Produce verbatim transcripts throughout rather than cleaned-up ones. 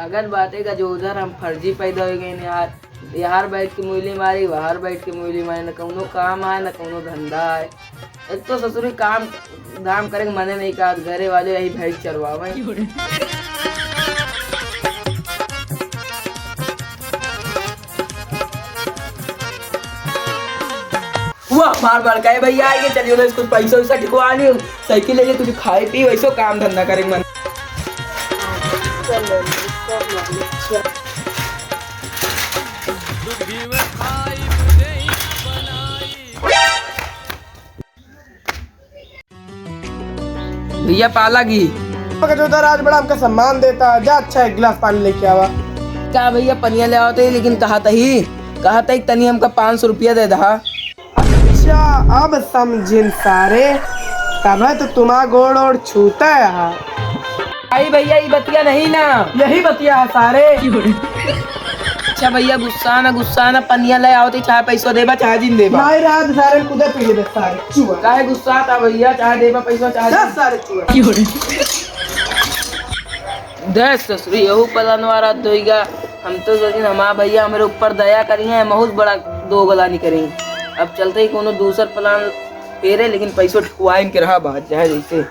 अगर बात है गजोधर, हम फर्जी पैदा होइ गए यार। यहाँ बैठ के मुइली मारी, वहाँ बैठ के मुइली मारी, न कौनो काम आए, न कौनो धंधा आए। एक तो ससुरी काम धाम करे के मने नहीं कहत, घरे वाले यही भैंस चरवावे। वाह, बार बार कहे भैया आइए, चलिए उधर कुछ पैसा वैसा ठिकवा लियो, साइकिल ले लिए, कुछ खाए पी, वैसो काम धंधा करे के मन। भैया पाला घी। गजोधर आज बड़ा हमका सम्मान देता है, जा अच्छा एक गिलास पानी लेके आवा। का भैया पनिया ले आवत ही, लेकिन कहा तही, कहा तही तनी हमका पाँच सौ रुपया दे दहा। अच्छा अब समझिन सारे, तबे तो तुम्हार गोड़ ओड़ छूते है। आई भैया ई बतिया नहीं ना। यही बतिया है सारे। अच्छा भैया गुस्सा ना, गुस्सा ना, पनिया ले आवत ही, चाहे पैसा देबा चाहे जिन देबा। नहीं रात सारे कुदे पी लेबे सारे चुआ। काहे गुस्सा था भैया, चाहे देबा पैसा चाहे दस जिन। सारे चुआ। दस ससुरी यहू पलनवा रात धोइगा। हम तो सोचिन हमार भैया हमरे ऊपर दया करी है, महूस बड़ा दोगलानी करी। अब चलते ही कोनो दूसर प्लान फेरे, लेकिन पैसो ठुआइन के रहा बात चाहे जैसे।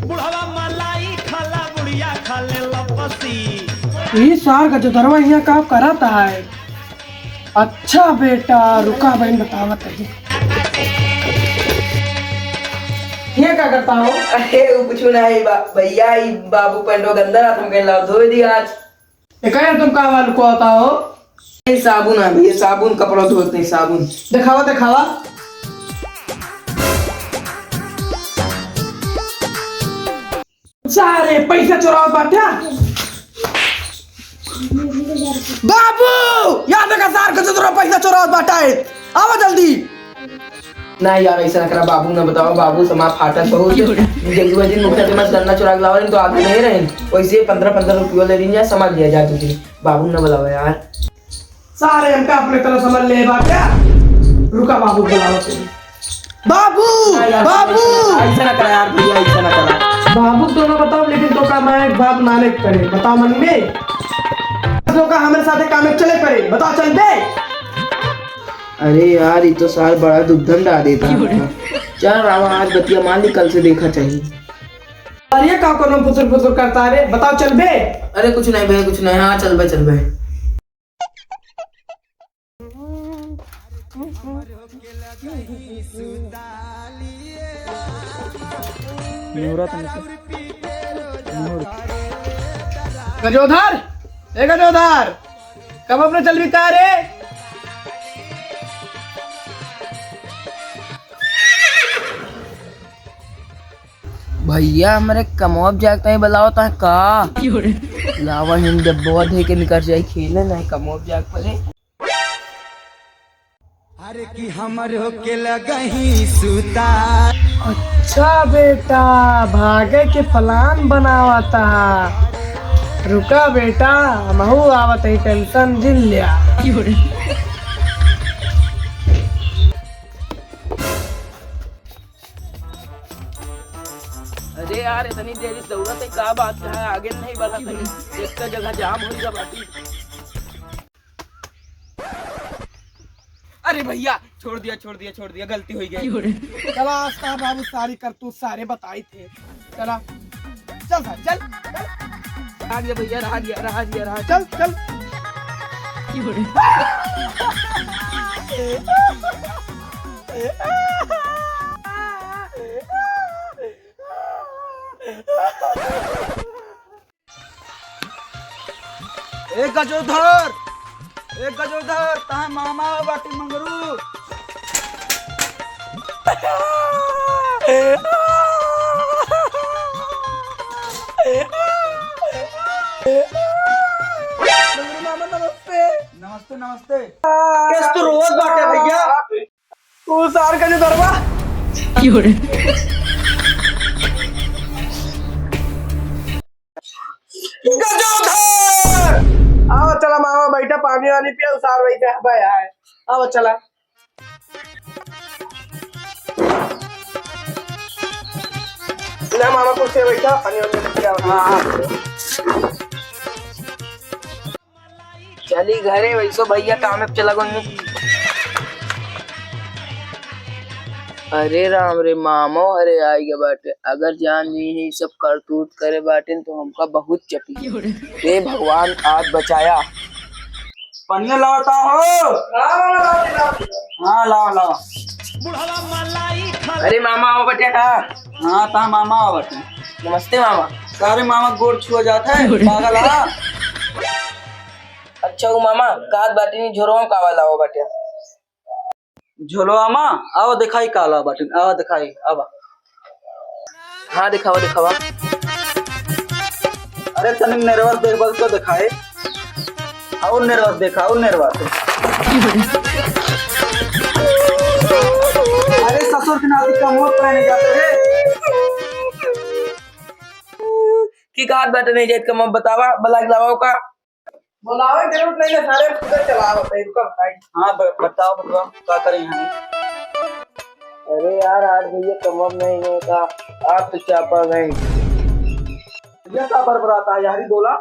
बुढ़वा मलाई खाला, बुढ़िया खाले लपसी। ई सार गजोधरवा हियाँ का करत है? अच्छा बेटा, रुका बहन बतावत है। हियाँ का करता हो? अरे, वो कुछ नहीं बा-, भैया, ई बाबू पैंटवा गंदा रहत, हम कहे लाओ धोए दी आज। एकरे तुम का वाल को आता हो? ये साबुन है भैया, साबुन कपड़ा धोते हैं, साबुन। दिखावा, दिखावा। सारे पैसा चोरावत बाटे। बाबू, यहाँ देखा सार के चोरा पैसा चोरावत बाटे। आवा जल्दी। ना यार, ऐसा ना करा, बाबू ना बताओ, बाबू समा फाटत बहुत। जल्दी बाजी मुखिया के मत गन्ना चुरा के लावा, नहीं तो आगे नहीं रहे। वैसे पंद्रह पंद्रह रुपये ले रही है, समझ लिया जाए तुझे। बाबू ना बुलावा यार। सारे हमका अपने तरह समझ ले बा क्या? रुका, बाबू बुलावा तुझे। बाबू, ना यार, बाबू। ऐसा ना करा यार भैया, ऐसा ना करा। बाबू तो ना बताओ, लेकिन तो का मैं एक बात माने के पड़े, बताओ मन में। तो का हमारे साथे काम में चले पड़े, बताओ चल बे। अरे यार, ये तो सार बड़ा दुखदंड आ देता है। चल रावा, आज बतिया मान ली, कल से देखा चाहिए। अरे का कोनो फुसुर फुसुर करता रे, बताओ चल बे। अरे कुछ नहीं भैया, कुछ नहीं। हाँ चल बे, चल बे। गजोधर, ए गजोधर, कब अपने चलबी का रे? भैया, हमरे कमवा पे जाके तनी बुलाओ ता का? लावा हिन डब्बवा धे के निकर जाई खेले, नहीं कमवा पे जाके पहले। अरे कि हमरो के लगही सुता। अच्छा बेटा, भागे के प्लान बनावता। रुका बेटा, हमहू आवत ही, टेंशन जिन लिया। अरे यार, इतनी देरी दौड़त है, का बात है? आगे नहीं बढ़त है, एक जगह जाम हो गया बाकी। अरे भैया, छोड़ दिया, छोड़ दिया, छोड़ दिया, गलती हो गई। चला, आज का बाबू सारी करतूत सारे बताई थे। चला, चल सर, चल, चल। रहा दिया भैया, रहा दिया, रहा दिया, रहा दिया। चल, चल। ए गजोधर, ए गजोधर, तहां मामा बाटी मंगरू। मंगरू मामा नमस्ते। नमस्ते, नमस्ते। कैस तू रोवत बाटे भैया? तू सार का जो दरवा। गजोधर! आवा चला मामा, बैठा, पानी वानी पिया, उसार वही पे आया है। आवा चला। ले मामा, कुर्सी पे बैठा, पानी वानी लेके आओ। हाँ, हाँ। चली घरे, वैसो भैया काम पे चला गए। अरे राम रे, मामो हरे आइ गए बाटे। अगर जान ली है सब करतूत करे बाटे तो हमका बहुत चपी। हे भगवान, आज बचाया। पनिया लावता हो? हाँ, लावा, लावा। अरे मामा, आओ बटे का? हाँ, ता मामा आओ बटे। नमस्ते मामा। सारे मामा गोड़ छुआ जात है, पागल है। अच्छा, वो मामा, कात बाटी नहीं झोरवा का वाला हो बटे। झोलवा मा, आओ दिखाई काला बाटिन, आओ दिखाई, आवा। हाँ, दिखावा, दिखावा। अरे तनिक nervous देखबा तो दिखाए। और nervous देखा, और nervous। अरे ससुर के नाती कमवा पहने जाते रे। की कात बाटे नहीं जात कमवा, बतावा, बलाक लावा का? बोलावे के जरूरत नहीं है, सारे खुद चलावत है, रुका भाई। हाँ, ब-, बताओ बबुआ, का करे यहाँ? अरे यार, आज भैया कमवा नहीं गए का, आप तो चापा गए। भैया का बरबराता है यारी, बोला।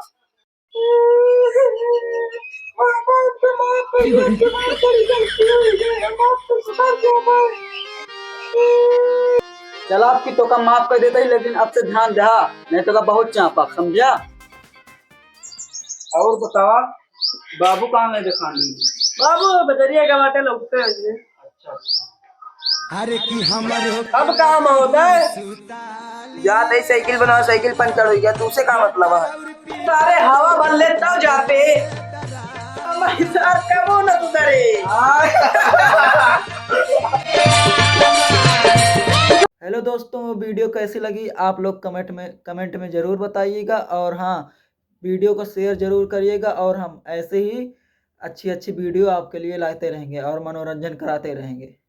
चला, अब की तोका माफ कर देते ही, लेकिन अब से ध्यान दे, नहीं तो का बहुत चापा, समझा? और बतावा, बाबू कहाँ गए दिखाने? बाबू बजरिया का बाटे, लौटते हैं। अच्छा, अच्छा। अरे की हमर हो अब काम होता है? जाते ही साइकिल बनावा, साइकिल पंचर हो गया, तुमसे का मतलब है? सारे हवा भर ले तब जाते। हमारे साथ कबो न सुधरे। हेलो दोस्तों, video कैसी लगी आप लोग comment में, comment में ज़रूर बताइएगा। और हाँ, video को share ज़रूर करिएगा और हम ऐसे ही अच्छी अच्छी video आपके लिए लाते रहेंगे और मनोरंजन कराते रहेंगे।